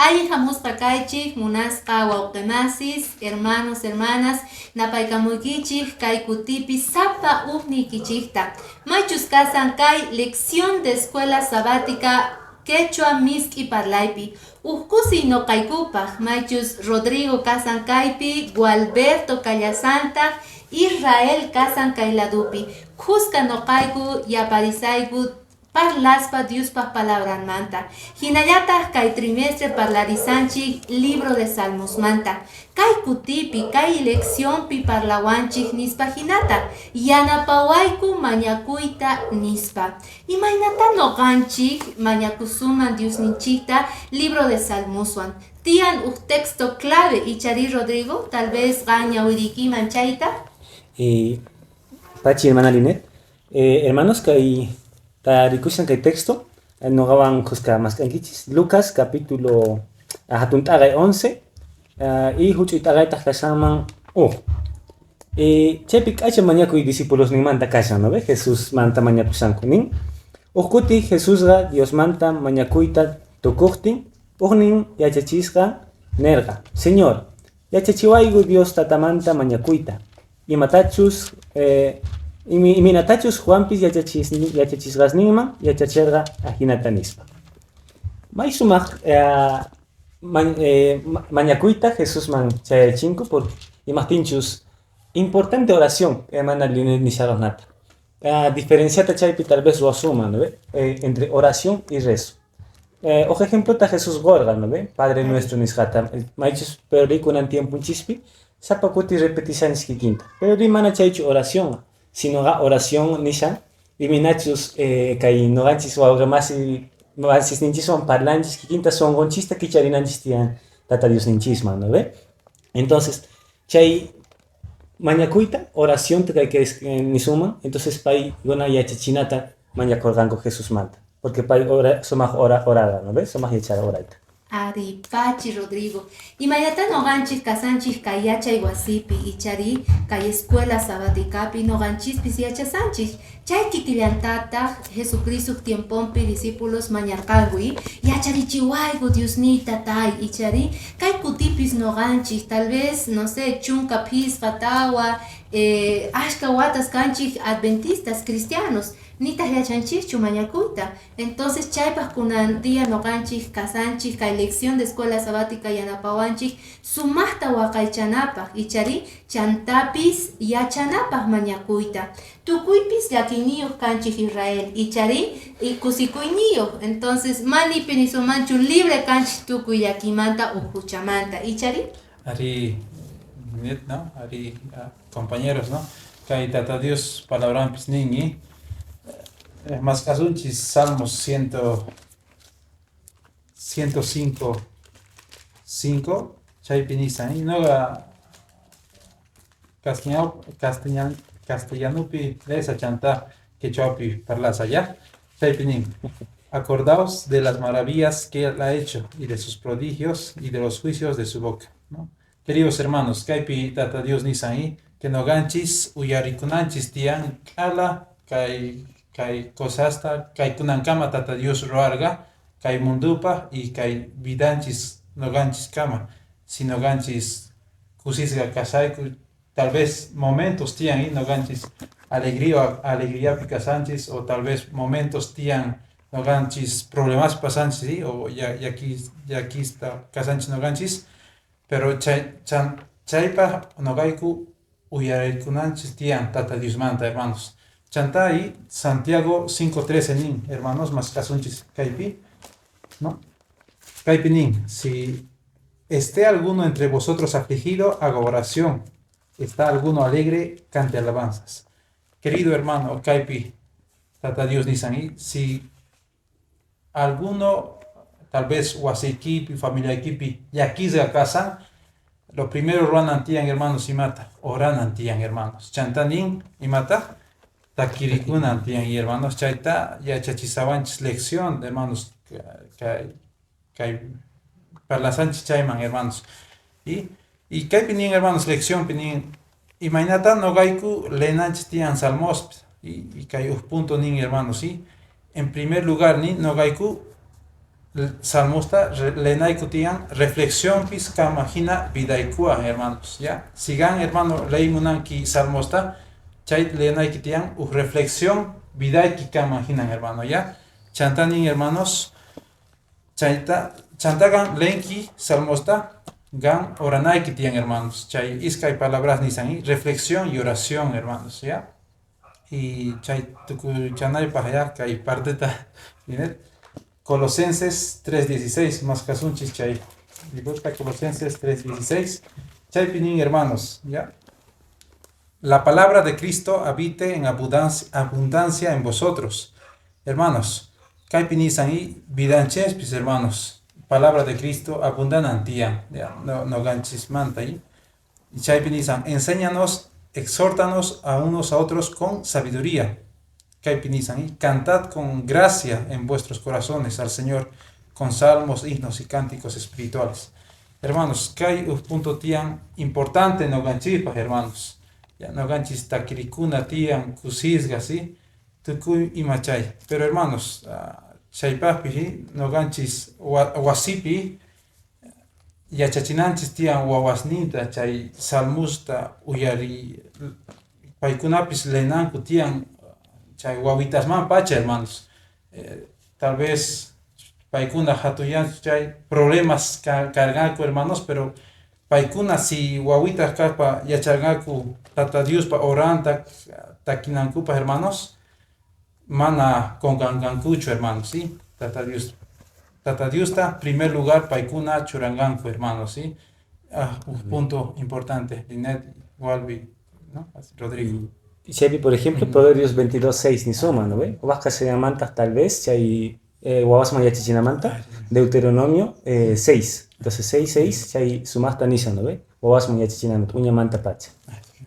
Allin hamusqa kaychik, munasqa wawqimasis, hermanos, hermanas, napaykamuykichik kay kutipi sapa uqniykichikta. Maychus kasan kay lección de escuela sabática quechua misk'i parlaypi. Uqkusi noqaykupaq, maychus Rodrigo kasan kaypi, Gualberto kallasantaq, Israel kasan kay ladupi. Kuska noqayku yaparisayku parlaspa Diospaq palabranmanta. Hinallataq kay trimestre parlarisanchik libro de Salmosmanta. Kay kutipi, kay leccionpi parlawanchik nispa hinata, yanapawayku mañakuyta nispa. Imaynata noqanchik mañakusuman Diosninchikta libro de Salmoswan. Tiyan uk texto clave ichari Rodrigo, tal vez qan ñawirikiman chayta. Pachi hermana Linet, hermanos kay tarikushan kay texto noqawan kuska mask'ankichis Lucas capítulo hatun t'aqay 11 y huch'uy t'aqaytaq kashanman uj. Chaypi k'acha mañakuy discípulos ninmanta kashan, ¿no ve? Jesús manta mañakushanku nin. Uj kuti Jesusqa Diosmanta mañakuyta tukuqtin ujnin yachachisqa nerqa, Señor, yachachiwayku Dios tatamanta mañakuyta. Imatachus iminatachus Juanpis yachachisqasninman yachacherqa ajinata nispa. May sumaq mañakuyta Jesusman chayachinku por imaqtinchus importante oración, hermana Linet nisharqnata. Diferenciata chaypi tal vez ruwasuman, ¿no ve? Entre oración y rezo. Uj ejemplota Jesús qorqa, ¿no ve? Padre nuestro nisqata. Maychus pero rikunan tiemponchispi sapa kuti repetishanchis kikinta. Pero ri mana chaychu oración, sino oración nishan iminachus kay noqanchis wawqimasi masisninchiswan parlanchis kikinta sunqunchista kicharinanchis tiyan Tata Diosninchisman, ¿no ve? Entonces, chay mañakuyta oración kay que nisuman, entonces pay guna yachachinata mañakurqanku Jesusmanta, porque pay ora, sumaq ora orarqa, ¿no ve? Sumaq yachara orayta. Ari, pachi Rodrigo. Imaynata noqanchik kasanchik kay yachay wasipi ichari kay escuela sabaticapi noqanchispis yachasanchik. Chay kikillantataq Jesucristo tiemponpi discípulos mañarqanku yacharichiwayku Diosniyta tay ichari kay kutipis noqanchik tal vez no sé chunka phisqa tawa ashka watas kanchik adventistas cristianos nitaq yachanchikchu mañakuyta. Entonces chaypaq kunan día noqanchik kasanchik kay lección de escuela sabática yanapawanchik sumaqta waqaychanapaq ichari chantapis yachanapaq mañakuyta. Tukuypis llakiyniyuq kanchik Israel ichari y kusikuyniyuq. Entonces manipi nisumanchu libre kanchik tukuy llakimanta u huchamanta ichari. Ari net, ¿no? Ari compañeros, ¿no? Kay Tata Dios palabranpis nin más kasunchis Salmos 100, 105, 5, chaypi nisan, noqa castellano, castellano, castellanupi lesa chanta quechuapi parlasa ya, chaypi nin. Acordaos de las maravillas que él ha hecho y de sus prodigios y de los juicios de su boca, ¿no? Queridos hermanos, kaypi Tata Dios nisan que noqanchis uyarikunanchis tiyan k'ala kay kay cosasta kay kunankama Tata Dios ruwarqa kay mundupa y kay vidanchis noqanchis kama si noqanchis kusisqa kasayku tal vez momentos tiyan y noqanchis alegría alegriapi kasanchis o tal vez momentos tiyan noqanchis problemas pasanchis, ¿sí? O ya llakista kasanchis noqanchis pero chay chan chaypaq noqayku uyarikunanchis tiyan Tata Diosmanta, hermanos. Chantá y Santiago 5.13 nin, hermanos, más kasunchis kaypi, ¿no? Kaypi nin, si esté alguno entre vosotros afligido, haga oración. Está alguno alegre, cante alabanzas. Querido hermano, kaypi, Tata Dios nisan, si alguno, tal vez wasiykipi, familiaykipi, llakisqa kasan, lo primero ruwanan tiyan, hermanos, imata, oranan tiyan, hermanos. Chantá nin, imata, takirikunan tiyan, y hermanos, chayta yachachisawanchis lección, hermanos, kay kay parlasanchis chayman, hermanos. Y kaypi nin, hermanos, lección nin, imaynata noqayku leenanchis tiyan salmos y kay uj punto nin, hermanos, ¿sí? En primer lugar, nin noqayku Salmosta lenayku tiyan reflexionpis kamajina vidaykua, hermanos, ya. Sigan, hermano, leymunanki Salmosta, chay lenayki tiyan uj reflexión vidayki kamajinan, hermano, ya. Chantanin, hermanos, chayta chantagan lenki Salmosta gan oranayki tiyan, hermanos. Chay iskay palabras nisan, reflexión y oración, hermanos, ya. Y chay tukuchanaypaj ya kay parteta. Colosenses 3:16, más kasunchis chay. Librota Colosenses 3:16. Chay pinin, hermanos, ya. La palabra de Cristo habite en abundancia en vosotros, hermanos. Kay pinisan y vidanchespis, hermanos. Palabra de Cristo abundanantía, ya, no, no ganchis manta y chay pinisan, enséñanos, exhórtanos a unos a otros con sabiduría. Kay pinisan y cantad con gracia en vuestros corazones al Señor con salmos, himnos y cánticos espirituales. Hermanos, kay un punto tian importante no ganchipas, hermanos. Ya no ganchis takirikuna tian kusisga, ¿sí? Tukuy imachay. Pero hermanos, chaypajpi no ganchis wasipi yachachinanchis tian wawasninta chay salmusta uyari paykunapis lenanku tian chay wawitasman pacha, hermanos. Tal vez paykuna hatuyan chay problemas carganku, hermanos, pero paykuna si wawitas kaspa yacharqanku Tata Diospa oranta takinankupa, hermanos, mana qunqanqankuchu, hermanos, ¿sí? Tata Dios. Tata Diosta, primer lugar, paykuna churanqanku, hermanos, ¿sí? Un punto importante, Linet, Walbi, ¿no? Rodrigo. Y Chevi, por ejemplo, Proverbios 22:6 ni suma, ¿no ve? Vasca se llamantas tal vez, chay wawasman yachachinamanta, Deuteronomio 6. Entonces 6, 6, chay sumasta nisa, ¿no ve? Wawasman yachachinamanta, uñamanta pacha.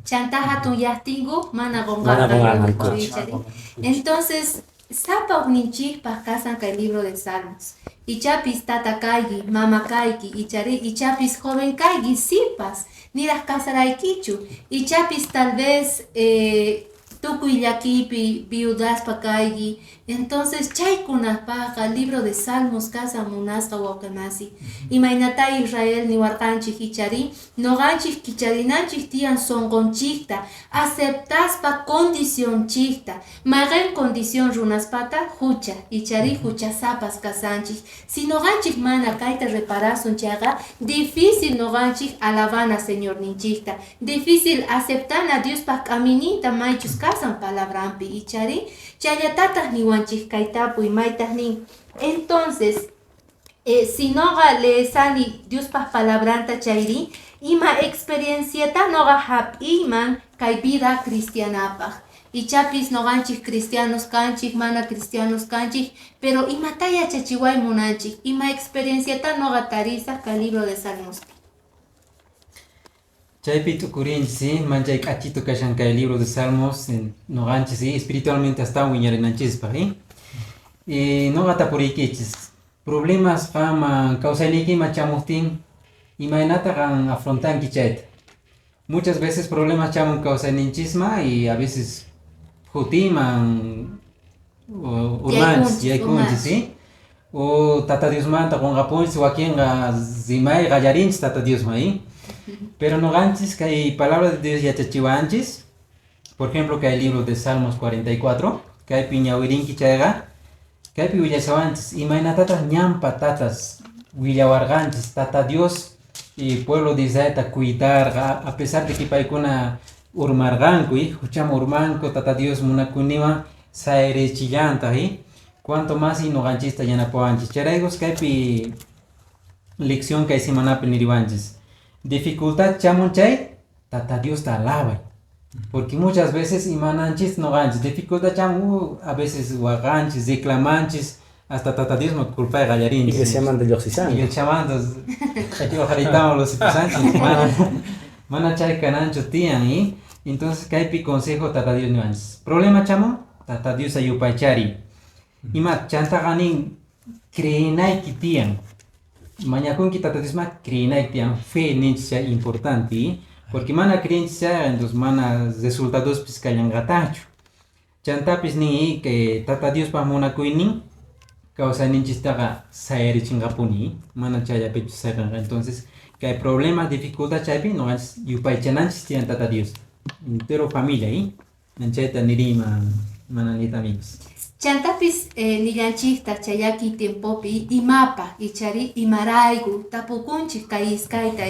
Chanta hatun yaqtinku mana qunqanqanku. Entonces, sapa uqninchikpaq kasan kay libro de Salmos. Ichapis tata kayki, mama kayki, ichari, ichapis joven kayki, sipas, niraq kasaraykichu. Ichapis tal vez tukuy llakipi viudaspa kayki. Entonces, chaykunapaqqa libro de Salmos kasan munasqa wawqimasi. Imaynata Israel niwarqanchik ichari, noqanchik kicharinanchik tiyan sunqunchikta, aceptaspa condicionchikta. Mayqin condición runaspata hucha, ichari huchasapas kasanchik. Si noqanchik mana kayta reparasun chayqa, difícil noqanchik alabana Señorninchikta, difícil aceptana Diospaq k'amininta maychus kasan palabranpi ichari, chayatataq niwanchik kaytapuy maytaq nin. Entonces, si noqa leesani Diospaq palabranta chayri, ima experienciata noqa hap'iyman kay vida cristianapaq. Ichapis noqanchik cristianos kanchik, mana cristianos kanchik, pero imata yachachiway munanchik, ima experienciata noqa tarisaq kay libro de Salmospi. Chaypi t'ukurinchis, ¿sí? Manchay k'achitu kashan kay libro de Salmos, noqanchis, ¿sí? Espiritualmente hasta wiñarinanchispaq, ¿sí? Y noqa tapuriykichis, problemas qanman kawsayniykiman chamuqtin, imaynata qan afrontanki chayta. Muchas veces problemas chamun kawsayninchisma y a veces jutiman urmanchis, yaykunchis, ¿sí? O Tata Diosmanta qunqapunchis, wakinqa rimay qallarinchis Tata Diosman, ¿sí? Pero noqanchis kay palabra de Dios yachachiwanchis, por ejemplo, kay libro de Salmos 44, kaypi ñawirinki chayqa, kaypi willasawanchis, imaynatataq ñanpa tatas willawarqanchis, Tata Dios y pueblo de Israelta cuidarqa, a pesar de que paykuna urmarqanku, huchaman urmanku, Tata Dios munakuyninwan sayrichillantaq, cuanto más y noqanchista yanapawanchis. Chayraykus kaypi lección kay semanapi niriwanchis. Dificultad chamun chay, Tata Dios ta alabay. Porque muchas veces imananchis noqanchis, dificultad chamun, a veces waqanchis, reclamanchis, hasta Tata Dios me culpa de qallarinchis. Iglesia manda lluqsishan. Iglesia manda, ojaritamos los sipusanchis, mana chay kananchu tiyan, ¿y? Entonces kaypi consejo Tata Dios niwanchis. Problema chamun, Tata Dios ayupaychari. Ima chantaqa nin creenayki tiyan. Mañakunki Tata Dios ma creenayki tiyan, fe ninchis chay importante, ¿y? Porque mana creenchis chay, entonces mana resultadospis kallanqatachu. Chantapis nin que Tata Diospa munakuynin Kawsayninchistaqa sayarichinqapuni, mana chayllapichu sayqanqa. Entonces, kay problema, dificultad chaypi noqanchis yupaychananchis tiyan Tata Dios. Entero familia, Anchayta niriyman, mana nita amigos. Chantapis nillanchiktaq chay llakiy tiempopi imapaq ichari imarayku tapukunchik kay iskayta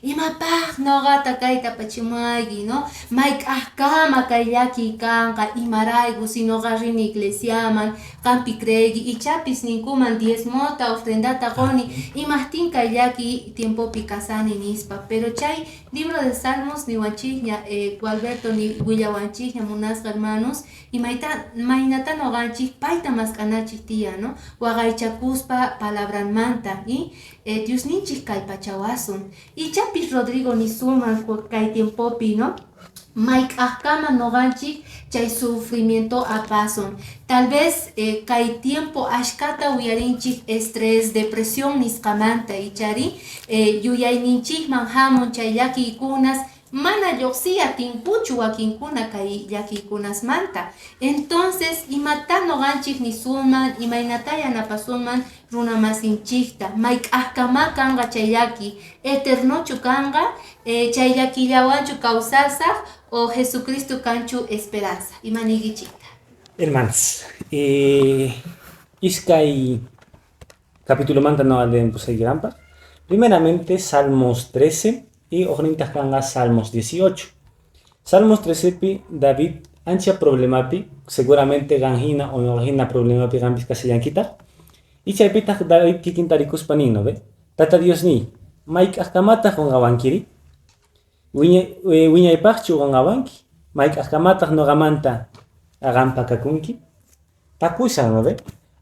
imapaq noqata kayta apachimuayki, no? Mayk'aqkama kay llakiy kanqa imarayku si noqa rini iglesiaman qampi creegi ichapis ninkuman diezmota ofrendata quni imaqtin kay llakiy tiempopi kasani nispa. Pero chay libro de Salmos niwanchikña Gualberto ni willawanchikña munasqa hermanos imayta maynata noqanchik payta mask'anachik tiyan, no? Waqaychakuspa palabranmanta y Diosninchik kallpachawasun. Ichapis Rodrigo nisuman kay tiempopi, no? Mayk'aqkama noqanchik chay sufrimiento apasun. Tal vez kay tiempo ashkata uyarinchik estrés, depresión nisqamanta ichari yuyayninchikman hamun chay llakiykunas mana lluqsiy atinkuchu wakinkuna kay llakiykunasmanta. Entonces, imata noqanchik nisuman, imaynata yanapasuman runa masinchikta, mayk'aqkama kanqa chay llaki, eternochu kanqa, chay llakillawanchu kawsasaq o Jesucristo kanchu esperanza. Imaniykichikta. Hermanas, iskay capítulo manta no leemos. Primeramente, Salmos 13 y ojnintaj kanqa Salmos 18. Salmos 13 pi David ancha problemapi, seguramente ganjina o no ganjina problemapi ganpis kasillanquita. Y chaypitaq David kikin tarikuspa nin, ¿no ve? Tata Dios ni, mayk'aqkamataq qunqawankiri? Wiñaypaqchu qunqawanki? Mayk'aqkamataq noqamanta qampa kakunki? Tapushan, ¿no ve?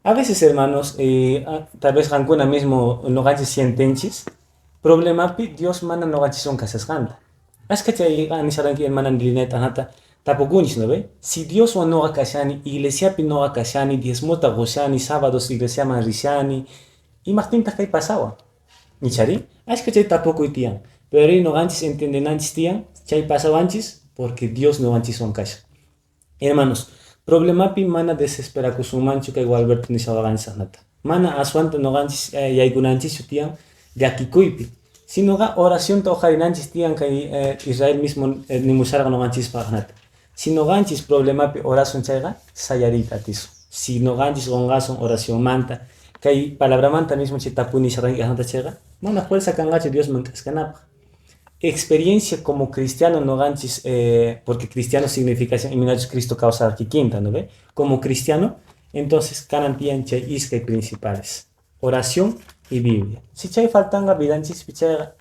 A veces, hermanos, tal vez qankuna mismo noqanchis sientenchis, problemapi Dios mana noqanchiswan kasasqanta. Ashka chay nisharanki hermana Linet anata tapukunchis, ¿no ve? Si Dios wan noqa kashani, iglesiapi noqa kashani, diezmota qoshani, sábados iglesiaman rishani, imaqtintaq kay pasawan? Nichari? Ashka chay tapukuy tiyan. Pero noqanchis entendenanchis tiyan, chay pasawanchis porque Dios noqanchiswan kashan. Hermanos, problemapi mana desesperakusunmanchu kay Gualberto nishawaqanchis anata. Mana aswanta noqanchis yaykunanchischu tiyan llakikuypi. Sinoqa oracionta uqharinanchis tiyan kay Israel mismo nimusharqa noqanchispaq anata. Si noqanchis problemapi orasun chayqa sayariyta atisun. Si noqanchis qunqasun oracionmanta, kay palabramanta mismo chay tapuni nisharqanki anata chayqa, mana fuerza kanqachu Diosman k'askanapaq. Experiencia como cristiano noqanchis, porque cristiano significa iminachus Cristo kawsar kikinta, ¿no ve? Como cristiano, entonces kanan tiyan chay iskay principales, oración y Biblia. Si chay faltanga vidanchispi chayqa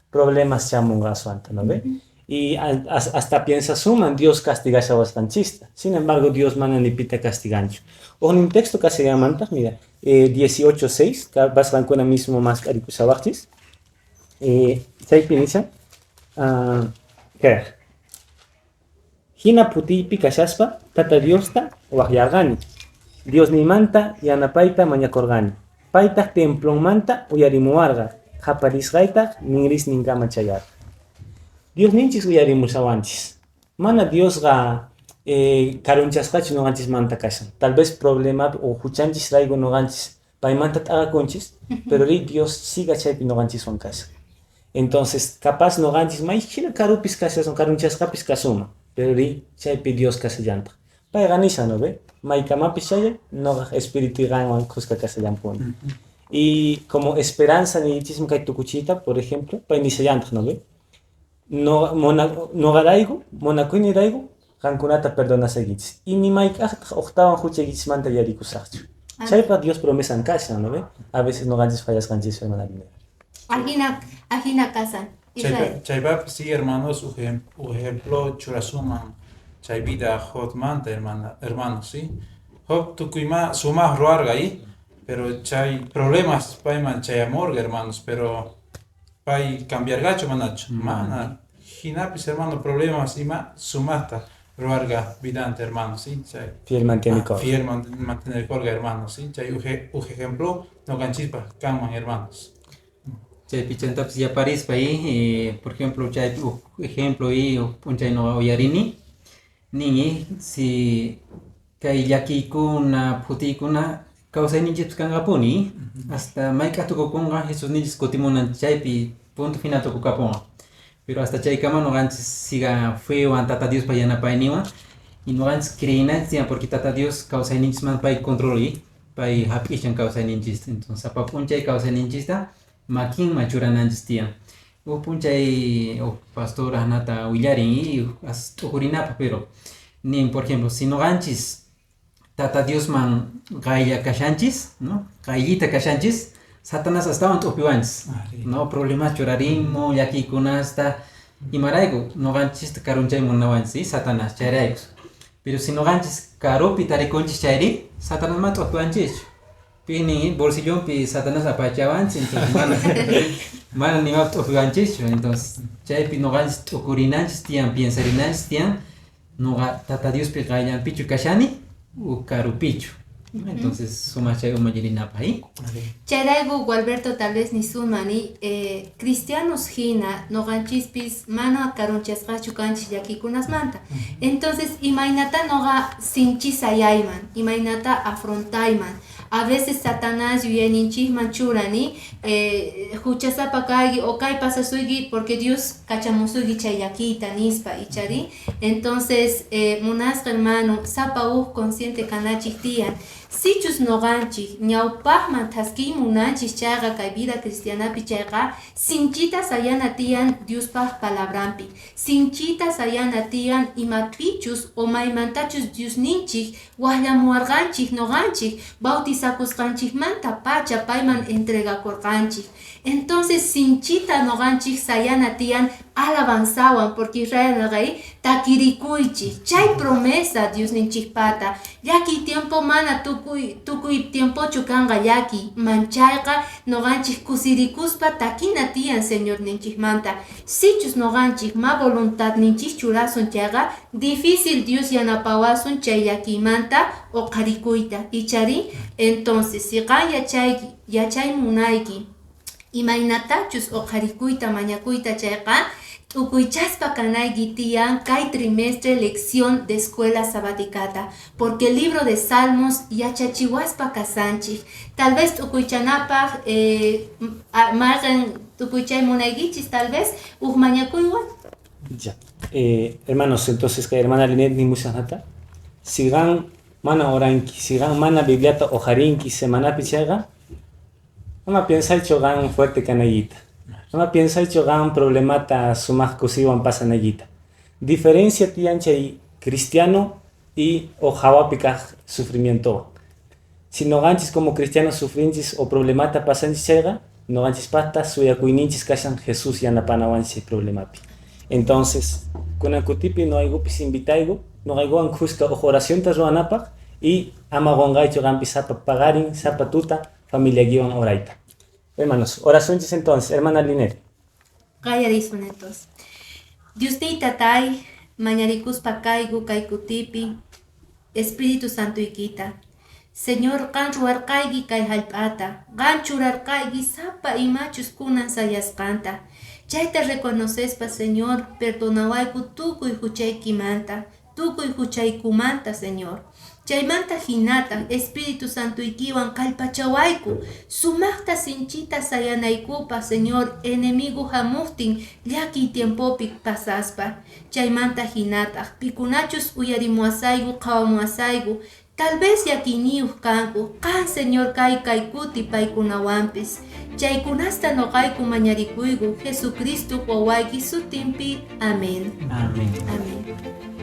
problemas chamunqa aswanta, ¿no ve? Y hasta piensa suman Dios castigashawastanchista. Sin embargo, Dios mana ni pita castiganchu. O en un texto casi llamantas, mira, 18:6, vas a mismo más carikusawachis. Chaypi nishan, ¿qué? Hina putiypi kashaspa, Tata Diosta waqyarqani. Dios nimanta yanapayta mañakurqani. Paytaq templonmanta uyarimuwarqa, qaparisqaytaq ninrisninkama chayarqa. Dios ninchis uyarimushawanchis. Mana Diosqa karunchasqachu noqanchismanta kashan. Tal vez problema o huchanchis rayku noqanchis paymanta t'aqakunchis, pero ri Dios siga chaypi noqanchiswan kashan. Entonces, capaz noqanchis may hina karupis kashasun, karunchasqapis kasuma, pero ri chaypi Dios kasallantaq. Payqa nishan, ¿no ve? Maykamapis chayay, noqaq espíritu qanwan khuska kasallampuni. Y como esperanza nichismo kay tukuchita, por ejemplo, pay nishallantaq, ¿no ve? No, mona, noqarayku, monakuynirayku, qankunata perdonasaykichis. Y ni mayk'aqtaq uqtawan huchaykichismanta yarikusaqchu. Chaypaq Dios promesan kashan, ¿no ve? A veces noqanchis fallasqanchis, hermana Linera. Ajina, ajina kasan. Israel. Chaypapis sí, hermanos, ejemplo churasuman chay vida Jobmanta, hermanos, ¿sí? Job tukuyma sumaj ruwarqa ahí, pero chay problemas payman chayamorqa, hermanos, pero pay cambiarqachu manachu, mana. Hinapis, hermano, problemas ima sumajta ruwarqa vidanta, hermanos, ¿sí? Chay, Fiel mantiene corga. Fiel mantener corga, hermanos, ¿sí? Chay uj ejemplo noqanchispaq kanman, hermanos. Chaypi chantapis yaparispa ahí, por ejemplo, chay uj ejemplo ahí, uj p'unchay noqa uyarini, nin si kay llakiykuna, phutiykuna Kawsayninchikpis kanqapuni, hasta mayk'aq tukukunqa Jesusninchis kutimunan chaypi punto final tukukapunqa. Pero hasta chaykama nuqanchis siga fewan Tata Diospa yanapayninwan y nuqanchis creenanchis tiyan porque Tata Dios kawsayninchisman pay control pay hap'ishan kawsayninchista. Entonces sapa p'unchay kawsayninchista makinman churananchis tiyan. Huk p'unchay huk pastor anata willarin y t'ukurinapaq, pero nin, por ejemplo, si nuqanchis Tata Diosman qaylla kashanchis, ¿no? Qayllita kashanchis, Satanás astawan t'upiwanchis, ¿no? Problemas churarimun, llakiykunasta, imarayku nuqanchista karunchay munawanchis, Satanás chayrayku. Pero si nuqanchis karupi tarikunchis chayri, Satanás ma t'upiwanchischu. Pini bolsillonpi Satanás apachawanchis, entonces mana nimap t'upiwanchischu. Entonces chaypi nuqanchis t'ukurinanchis tiyan, piensarinanchis tiyan, nuqa Tata Diospi qayllanpichu kashani u karupichu. Entonces sumaq chay umallirinapaq, ¿eh? Chayrayku Gualberto tal vez nisumani cristianos hina nuqanchispis mana karunchasqachu kanchis llakikunasmanta. Entonces imaynata nuqa sinchisayayman, imaynata afrontayman. A veces Satanás yuyayninchikman churani huchasapa kayki o kay pasasuyki porque Dios kachamusuyki chay llakiyta nispa ichari. Entonces munasqa hermano sapa huk consciente kanachik tiyan. Sichus nuqanchik ñawpaqman thaskiy munanchis chayqa kay vida cristianapi chayqa sinchita sayana tiyan Diospaq palabranpi. Sinchita sayana tiyan imapichus o maymantachus Diosninchik waqllamuwarqanchik nuqanchik bautizakusqanchikmanta pacha payman entregakurqanchik. Entonces sinchita nuqanchik sayana tiyan alabanzawan porque Israel rey takirikuychik chay promesa Diosninchikpata llakiy tiempo mana tukuy tiempochu kanqa llakiy manchayqa nuqanchik kusirikuspa takina tiyan Señorninchikmanta. Sichus nuqanchik ma voluntadninchik churasun chayqa difícil Dios yanapawasun chay llakiymanta uqharikuyta ichari. Entonces si qan yachay munayki imaynatachus uqharikuyta mañakuyta chayqa t'ukuychaspa kanayki tiyan kay trimestre lección de escuela sabaticata, porque el libro de Salmos yachachiwaspa kasanchik. Tal vez t'ukuychanapaq mayqin t'ukuychay munaykichis tal vez huk mañakuywan. Ya. Hermanos, entonces kay hermana Linet nimushanata sigan mana oranki, sigan mana Bibliata uqharinki semanapi chayqa, ama piensaychu qan fuerte kanayita. Ama piensaychu qan problemata sumaq kusiywan pasanayita. Diferencia tiyan chay cristiano y o hawapi kaq sufrimiento. Si nuqanchis como cristianos sufrinchis o problemata pasanchis chayqa, nuqanchis pata suyakuyninchis kashan Jesús yanapanawanchis problemapi. Entonces, kunan kutipi noqaykupis invitayku, noqaykuwan khuska uj oracionta ruwanapaq y ama qunqaychu qanpis sapa paqarin, sapa tuta familiaykiwan orayta. Hermanos, oracionchis entonces, hermana Linet. Qallarisun entonces. Diosniy tatay, mañarikuspa kayku kay kutipi, Espíritu Santoykita. Señor, qan ruwarqayki kay hallp'ata, qan churarqayki sapa imachus kunan sayasqanta. Chayta reconocespa, Señor, perdonawayku tukuy huchaykimanta, tukuy huchaykumanta, Señor. Chaymanta hinataq Espíritu Santoykiwan kallpachawayku, sumaqta sinchita sayanaykupaq, Señor, enemigo hamuqtin llakiy tiempopi pasaspa. Chaymanta hinataq pikunachus uyarimuwasayku, qhawamuwasayku, tal vez llakiyniyuq kanku, qan Señor kay kaykuti paykunawanpis. Chaykunasta nuqayku mañarikuyku Jesucristo wawayki sutinpi. Amén. Amén. Amén.